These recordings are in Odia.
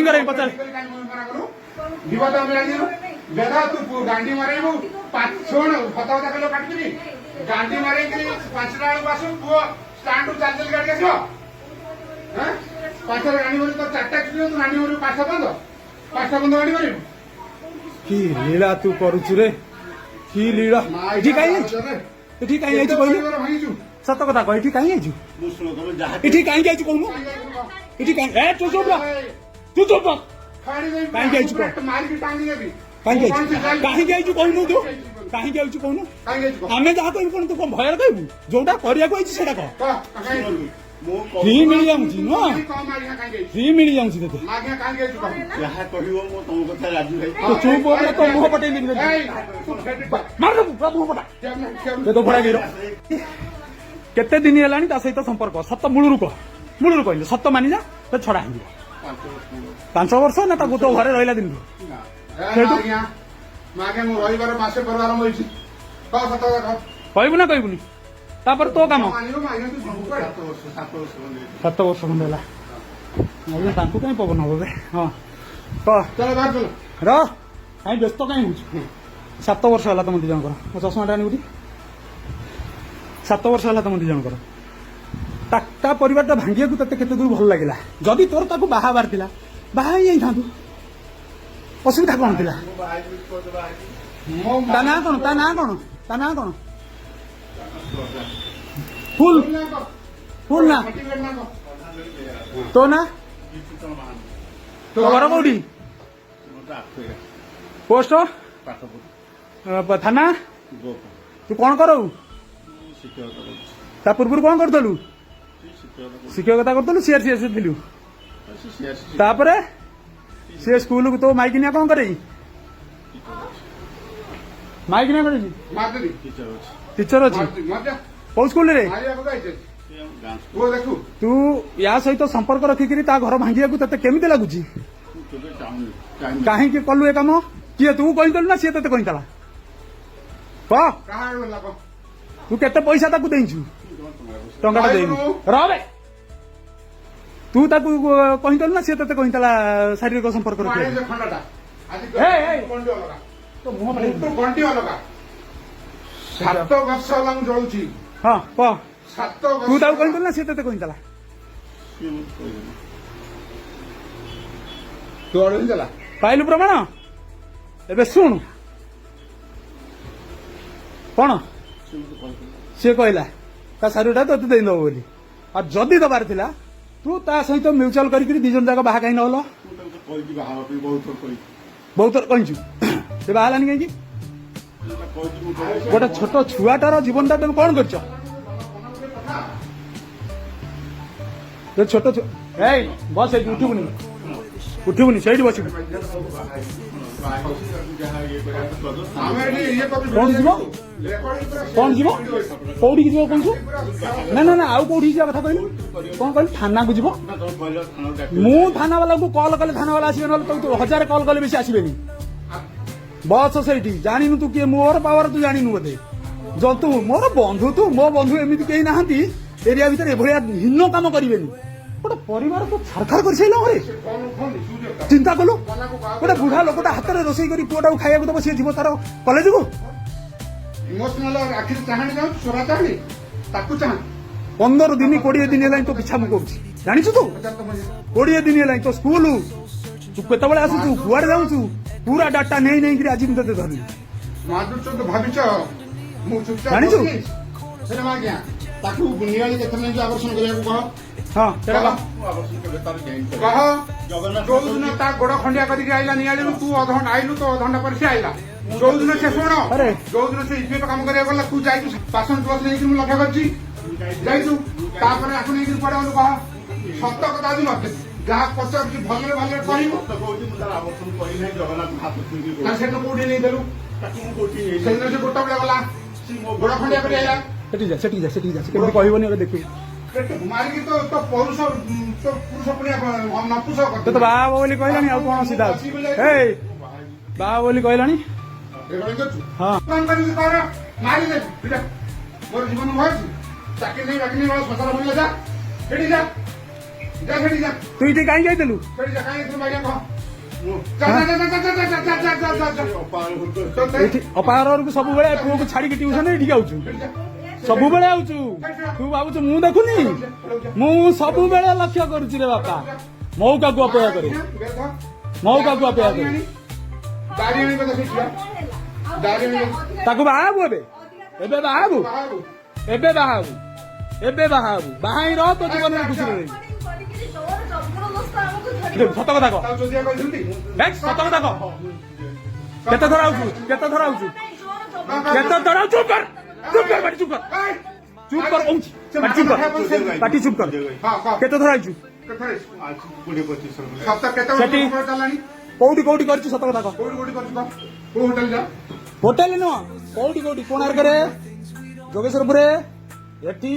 କରିବା ପାଇଁ ପଚାରେ। ଯିବ ତ ଆମେ ଜାଣିନୁ। ବେଧା, ତୁ ଗାଣ୍ଡି ମରେଇବୁ। ଶୁଣ, ସତ କଥା କହିଲେ କାଟିବିନି। ଗାଣ୍ଡି ମରେଇକିରି 5ଟା ବେଳକୁ ଆସୁ, ପୁଅ ଷ୍ଟାଣ୍ଡରୁ ଚାଲି ଚାଲି ଗାଡି ଆସିବ। 5ଟା ଗାଣ୍ଡି ମରିବୁ ତ 4ଟା ଛୁଟି, ତୁ ଗାଣ୍ଡି ମରିବୁ 5ଟା ପର୍ଯ୍ୟନ୍ତ, 5ଟା ପର୍ଯ୍ୟନ୍ତ ଗାଣ୍ଡି ମରିବୁ। କି ଲୀଳା ତୁ କରୁଛୁ ରେ, କି ଲୀଳା! ଏଠି କାହିଁ ଯାଇଛୁ? ଏଠି କାହିଁ ଯାଇଛୁ କହିଲୁ? ଭାଙ୍ଗିଛୁ। ସତ କଥା କହ, ଏଠି କାହିଁ ଯାଇଛୁ? ମୁଁ ଶୁଣ, ତମେ ଯାହା ଏଠି କାହିଁକି ଯାଇଛୁ କହୁନୁ? ଏଠି କାହିଁ? ଏ, ତୁ ଚୁପ୍ ରହ, ତୁ ଚୁପ୍ ରହ। କାହିଁକି ଯାଇଛୁ କହ? ମାରିକି ଟାଙ୍ଗି ଦେବି। କାହିଁକି ଯାଇଛୁ? କାହିଁକି ଯାଇଛୁ କହୁନୁ? ତୁ କାହିଁକି ଯାଇଛୁ କହୁନୁ? କାହିଁକି ଯାଇଛୁ କହ? ଆମେ ଯାହା କହିବୁ କଣ ତୁ କଣ ଭୟରେ କହିବୁ? ଯୋଉଟା କରିବାକୁ ଆଇଛୁ ସେଇଟା କହ। କହ, କାହିଁକି ଯାଇଛୁ? ମୁଁ ଫ୍ରି ମିଳିଯାଉଛି ନୁହଁ? କହ ମାଗିନା, କାହିଁକି ଯାଇଛୁ? ଫ୍ରି ମିଳିଯାଉଛି ତତେ। ମାଗିନା, କାହିଁକି ଯାଇଛୁ କହ? ଯାହା କହିବ, ମୁଁ ତମ କଥା ରାଜି ଭାଇ। ତୁ ଚୁପ୍ ଉପରେ ତୋ ମୁହଁ ପଟେଇ ଦେବି। ଏଇ, ତୁ ସେଠି ମାରିଦେବୁ ପୁରା ମୁହଁ ପଟା। ସେ ତ ଭଡ଼ା ଗିର। କେତେ ଦିନ ହେଲାଣି ତା ସହିତ ସମ୍ପର୍କ? ସତ ମୂଳରୁ କହ, ମୂଳରୁ କହିଲେ ସତ ମାନିଯା ତ ଛଡା ହେଇଯିବ। 5 ବର୍ଷ। 5 ବର୍ଷ ନା ତାକୁ ତୋ ଘରେ ରହିଲା ଦିନଠୁ? ସେଇଠୁ? ଆଜ୍ଞା ମାଗେ, ମୁଁ ରହିବାର ମାସେ ପରେ ଆରମ୍ଭ ହେଇଛି। କହ, ସତ କଥା କହ। କହିବୁ ନା କହିବୁନି? ତାପରେ ତୋ କାମ। ମାନିବ ମାଗିନା, ତୁ ଯିବୁ କୁଆଡେ? 7 ବର୍ଷ, 7 ବର୍ଷ ଖଣ୍ଡେ ହେଇଛି। 7 ବର୍ଷ ଖଣ୍ଡେ ହେଲା। ଆଜ୍ଞା, ତାଙ୍କୁ କାହିଁ ପବନ ହବ ବେ? ହଁ, କହ। ଚାଲ, ବାହାର ଚାଲ। ର, କାହିଁ ବ୍ୟସ୍ତ କାହିଁ ହଉଛୁ? 7 ବର୍ଷ ହେଲା ତମ ଦି ଜଣଙ୍କର। ମୋ ଚଷମାଟା ଆଣିବୁ ଟି। 7 ବର୍ଷ ହେଲା ତମ ଦି ଜଣଙ୍କର। ତା ପରିବାରଟା ଭାଙ୍ଗିବାକୁ ତତେ କେତେ ଦୂର ଭଲ ଲାଗିଲା? ଯଦି ତୋର ତାକୁ ବାହା ହେବାର ଥିଲା, ବାହା ହେଇଯାଇଥାନ୍ତୁ, ଅସୁବିଧା କଣ ଥିଲା? ମୁଁ ବାହା ହେଇଛି, ପୁଅ ବାହା ହେଇଛି। ମୋ ତା ନାଁ କଣ? ତା ନାଁ କଣ? ତା ନାଁ କଣ? ଫୁଲ ଫୁଲ ନା ତୋ ନା? ତୋ ଘର କୋଉଠି? ମୋତେ ଆଠେଇରା। ପୋଷ୍ଟ? ପାଠପୁର। ଥାନା? ଗୋପ। ତୁ କଣ କରଉ? ମୁଁ ଶିକ୍ଷକତା କରୁଛି। ତା ପୂର୍ବରୁ କଣ କରୁଥିଲୁ? ସେ ଶିକ୍ଷକତା କରୁଛି। ଶିକ୍ଷକତା କରୁଥିଲୁ, ସିଆରସିଏସ୍ ଥିଲୁ? ସେ ସିଆରସି। ତାପରେ ସେ ସ୍କୁଲକୁ ତୋ ମାଇକିନିଆ କଣ କରେ? ମାଇକିନିଆ କରେଛି? ମାରିଦେବି। ଟିଚର ଅଛି। ଟିଚର ଅଛି? ମାରିଦେ। କୋଉ ସ୍କୁଲରେ? ମାରିବାକୁ ତ ଆଇଛି। ସେ ଆମ ଗାଁ ସ୍କୁଲ। ପୁଅ ଦେଖୁ। ତୁ ୟା ସହିତ ସମ୍ପର୍କ ରଖିକିରି ତା ଘର ଭାଙ୍ଗିବାକୁ ତତେ କେମିତି ଲାଗୁଛି? ମୁଁ କେବେ ଚାହୁଁନି, ଚାହିଁନି। କାହିଁକି କଲୁ ଏ କାମ? କିଏ ତୁ କହିଥିଲୁ ନା ସିଏ ତତେ କହିଥିଲା? କହ। କାହା ଆଡୁ ହେଲା କହ? ତୁ କେତେ ପଇସା ତାକୁ ଦେଇଛୁ? ମୁଁ ଜମା ଟଙ୍କା ପଇସା ଟଙ୍କାଟା ଦେଇନୁ। ରହବେ, ତୁ ତାକୁ କହିଥିଲୁ ନା ସିଏ ତତେ କହିଥିଲା ଶାରୀରିକ ସମ୍ପର୍କ ମୁଁ ରଖିବାକୁ? ଆଣିଛି ଖଣ୍ଡଟା ଆଜି। ଏଇ, ଏଇ। ଗଣ୍ଡି ଅଲଗା। ତୋ ମୁହଁ ପଟେଇ। ତୁ ଗଣ୍ଡି ଅଲଗା। 7 ବର୍ଷ ହେଲା ମୁଁ ଜଳୁଛି। ହଁ, କହ। 7 ତୁ ବର୍ଷ। ତାକୁ କହିଥିଲୁ ନା ସିଏ ତତେ କହିଥିଲା? ସିଏ ମୋତେ କହିଦେଲା। ତୁ ଆଡୁ ଦେଲା। ପାଇଲୁ ପ୍ରମାଣ? ଏବେ ଶୁଣୁ କଣ ସିଏ ମୋତେ କହିଥିଲା। ସିଏ କହିଲା ତା ଶାରୀରଟା ତତେ ଦେଇଦବ ବୋଲି। ଆଉ ଯଦି ଦବାର ଥିଲା, ତୁ ତା ସହିତ ମ୍ୟୁଚୁଆଲ କରିକିରି ଦି ଜଣ ଯାକ ବାହା କାହିଁ ନହେଲ? ମୁଁ ତାକୁ ତ କହିଛି ବାହା ହେବା ପାଇଁ, ବହୁତ ଥର କହିଛି। ବହୁତ ଥର କହିଛୁ, ସେ ବାହା ହେଲାନି କାହିଁକି? ମୁଁ ତାକୁ କହିଛି, ମୁଁ କହିଛି। ଗୋଟେ ଛୋଟ ଛୁଆଟାର ଜୀବନଟା ତମେ କଣ କରିଛ? ଗୋଟେ ଛୋଟ ଛୁଆ। ଏଇ, ବସ ଏଇଠି, ଉଠିବୁନି, ଉଠିବୁନି, ସେଇଠି ବସିବୁ। ଯାହା ଇଏ କରିବା କଥା କରିଦବ। ଆମେ ଏଠି ଇଏ କରୁଛୁ। କଣ ଯିବ? କଣ ଯିବ? କୋଉଠିକି ଯିବ କହୁଛୁ? ନା ନା ନା, ଆଉ କୋଉଠିକି ଯିବା କଥା କହିଲୁ? କଣ କହିଲୁ? ଥାନାକୁ ଯିବ? ନା, ତମେ କହିଲ ଥାନାକୁ ଡାକିବ। ମୁଁ ଥାନାବାଲାଙ୍କୁ କଲ୍ କଲେ ଥାନାବାଲା ଆସିବେ, ନହେଲେ ତୁ ହଜାରେ କଲ୍ କଲେ ବେଶୀ ଆସିବେନି। ବସ ସେଇଠି। ଜାଣିନୁ ତୁ କିଏ, ମୋର ପାୱାର ତୁ ଜାଣିନୁ ବୋଧେ। ଜନ୍ତୁ ମୋର ବନ୍ଧୁ ତୁ, ମୋ ବନ୍ଧୁ ଏମିତି କେହି ନାହାନ୍ତି ଏରିଆ ଭିତରେ, ଏଭଳିଆ ହୀନ କାମ କରିବେନି। ଗୋଟେ ପରିବାର ତୁ ଛାରଖାର କରିସାରିଲା ଘରେ। ଚିନ୍ତା କଲୁ, ଗୋଟେ ବୁଢା ଲୋକଟା ହାତରେ ରୋଷେଇ କରି ପୁଅଟାକୁ ଖାଇବାକୁ ଦବ, ସିଏ ଯିବ ତାର କଲେଜକୁ। ଇମୋସନାଲ ଆଖିରେ ଚାହାଣି ଯାଉଛି, ଚୋରା ଚାହାଣି ତାକୁ ଚାହାଁ। 15 ଦିନ, 20 ଦିନ ହେଲାଣି ତୋ ପିଛା ମୁଁ କରୁଛି, ଜାଣିଛୁ ତୁ? 20 ଦିନ ହେଲାଣି ତୋ ସ୍କୁଲ, ତୁ କେତେବେଳେ ଆସୁଛୁ, କୁଆଡେ ଯାଉଛୁ, ପୁରା ଡାଟା ନେଇ ନେଇକିରି ଆଜି ମୁଁ ତତେ ଧରିଲି। ମାରୁଛ ତ ଭାବିଛ ମୁଁ ଚୁପଚାପ ଜାଣିଛୁ? ବସିଛି? ହେଲେ ଆଜ୍ଞା, ତାକୁ ନିଆଳି କେତେ ନେଇକି ଆବର୍ଷଣ କରିବାକୁ କହ। ହଁ, ସେଟା କହ। ମୁଁ ଆବଶ୍ୟକ କେବେ ତାର ଯାଇନି। କହ। ଜଗନ୍ନାଥ। ଯୋଉଦିନ ତା ଗୋଡ ଖଣ୍ଡିଆ କରିକି ଆଇଲା ନିଆଳିରୁ, ତୁ ଅଧଘଣ୍ଟା ଆଇଲୁ, ତ ଅଧଘଣ୍ଟା ପରେ ସେ ଆଇଲା। ଯୋଉଦିନ ସେ ଶୁଣ, ଆରେ। ଯୋଉଦିନ ସେ ଇପିଏଫ କାମ କରିବାକୁ ଗଲା, ତୁ ଯାଇଛୁ। ବାସନ ପ୍ଲସ ନେଇକି ମୁଁ ଲକ୍ଷ୍ୟ କରିଛି, ଯାଇଛୁ। ତାପରେ ଆକୁ ନେଇକି କୁଆଡେ ଗଲୁ କହ। ସତ କଥା ଆଜି ମତେ ଯାହା ପଚାରୁଛି ଭଲରେ ଭଲରେ କହିବୁ। ସତ କହୁଛି, ମୁଁ ତାର ଆବର୍ଷଣ କରିନାହିଁ, ଜଗନ୍ନାଥ ହାତ ଛୁଇଁକି ନା କହୁଛି। ସେଦିନ କୋଉଠି ନେଇଥିଲୁ? ତାକୁ ମୁଁ କୋଉଠି ନେଇନି। ସେଦିନ ସେ ଗୋଟା ବେଳେ ଗଲା, ଗୋଡ ଖଣ୍ଡିଆ କରି ଆଇଲା। ସେଠି ଯା, ସେଠି ଯା, ସେଠି ଯା। ସେ କେମିତି କହିବନି, ଏବେ ଦେଖିବୁ। ମାରିକି ତ ତୋ ପୌରୁଷ, ତୋ ପୁରୁଷ ପୁଣିଆ ନପୁଷ। ତୋ ତ ବାହା ହବ ବୋଲି କହିଲାଣି, ଆଉ କଣ ଅସୁବିଧା ଅଛି? ଏଇ, ବାହା ହବ ବୋଲି କହିଲାଣି। ହଁ। କଣ କରିବି କର, ମାରିଦେବି ପିଲା। ମୋର ଜୀବନ ଭୟ ଅଛି? ଚାକିରି ନେଇ ବାକିରି ନେଇ ସଂସାର ଭଙ୍ଗିଲା, ଯା ସେଠି ଯା। ଯା ସେଠି ଯା। ତୁ ଏଠି କାହିଁ ଯାଇଥିଲୁ? ସେଠି ଯା, କାହିଁ ଯାଇଥିଲୁ ମାଗିଆ କହ। ଯା ଯା ଯା ଯା ଯା ଯା ଯା ଯା ଯା ଯା ଯା। ଅପା ଘରକୁ ତୋ ଏଠି ଅପାଘରକୁ ସବୁବେଳେ ପୁଅକୁ ଛାଡିକି ଟିଉସନ ଏଠିକି ଆଉଛୁ, ସେଠି ଯା। ସବୁବେଳେ ଆଉଛୁ। ତୁ ଭାବୁଛୁ ମୁଁ ଦେଖୁନି? ମୁଁ ସବୁବେଳେ ଲକ୍ଷ୍ୟ କରୁଛି ରେ ବାପା। ମଉକାକୁ ଅପେକ୍ଷା କରେ, ମଉକାକୁ ଅପେକ୍ଷା କରେ। ଦାରି ଆଣି କଥା ସେଠି ଯା। ଦାରି ଆଣି। ତାକୁ ବାହା ହବୁ ଏବେ, ଏବେ ବାହା ହବୁ, ବାହାରୁ। ଏବେ ବାହା ହବୁ, ଏବେ ବାହା ହବୁ। ବାହା ହେଇ ରହ, ତୋ ଜୀବନରେ ଖୁସିରେ ରହିବୁ। ଦେଖ, ସତ କଥା କହ। ତାକୁ ଚୋଦିଆ କହିଛନ୍ତି। ହେକ୍, ସତ କଥା କହ। କେତେ ଥର ଆଉଛୁ? କେତେ ଥର ଆଉଛୁ? କେତେ ଥର ଆଉଛୁ? ଚୁପ୍ କର, ଚୁପ୍ କର, ପାଟି ଚୁପ୍ କର, ଚୁପ୍ କର କହୁଛି। ପାଟି ଚୁପ୍ କର, ପାଟି ଚୁପ୍ କର। ହଁ, କହ। କେତେ ଥର ଆଇଛୁ? କେତେ ଥର ଆଇଛୁ? ଆଜି 20-25 ଥର ଖଣ୍ଡେ। ସପ୍ତାହ କେତେ ସେଠି- ବର୍ଷ ଚାଲିଲାଣି? କୋଉଠି କୋଉଠି କରିଛୁ, ସତ କଥା କହ। କୋଉଠି କୋଉଠି କରିଛୁ କହ। କୋଉ ହୋଟେଲ ଯା? ହୋଟେଲ ନୁହଁ, କୋଉଠି କୋଉଠି? କୋଣାର୍କରେ, ଯୋଗେଶ୍ୱରପୁରରେ, ଏଠି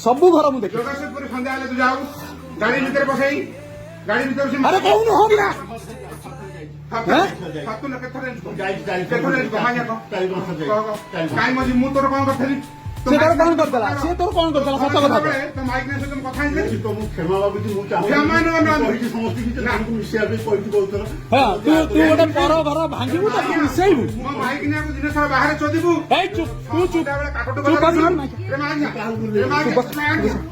ସବୁ ଘର ମୁଁ ଦେଖି। ଜଗତସିଂହପୁର ସନ୍ଧ୍ୟା ହେଲେ ତୁ ଯାଉ ଗାଡି ଭିତରେ ବସେଇ, ଗାଡି ଭିତରେ ସେ ଆରେ କହୁନୁ, ହଁ କି ନା? ହେଁ? ସାତୁ ନା କେତେ ଥର ଯାଇଛୁ କହ? ଯାଇଛି, ଚାରି କେତେ ଥର ଯାଇଛୁ କହ? ହଁ, କହ। ଚାରି ବର୍ଷ କହ, ଯାଇଛି। କହ। ଚାରି ବର୍ଷ। କାଇଁ ମଝି ମୁଁ ତୋର କଣ କରିଥିଲି? ସେ ତାର କଣ କରିଦେଲା? ସିଏ ତୋର କଣ କରିଦେଲା? ସତ କଥା କହ। ତୋ ମାଇକ୍ ସହିତ ମୁଁ କଥା ହେଇଥିଲି। ତ ମୁଁ କ୍ଷମା ମାଗୁଛି, ମୁଁ ଚାହୁଁନି। କ୍ଷମା ନୁହଁ, ନୁହଁ। କହିଛି ସମସ୍ତଙ୍କୁ ଯେ ନା। ତମକୁ ମିଶିବା ପାଇଁ କହିଛି ବହୁତ ଥର। ହଁ, ତୁ ଗୋଟେ ପର ଘର ଭାଙ୍ଗିବୁ, ତାକୁ ମିଶେଇବୁ? ମୋ ମାଇକ୍ ନିଆକୁ ଦିନ ସାରା ବାହାରେ ଚୋଦିବୁ। ଏଇ ଚୁପ୍, ତୁ ଚୁପ୍। ସନ୍ଧ୍ୟାବେଳେ କାକଟୁ ଚୁପ୍ ବସ। ରେ ମାଇକ୍, ରେ ମାଇକ୍, ରେ ମାଇକ୍।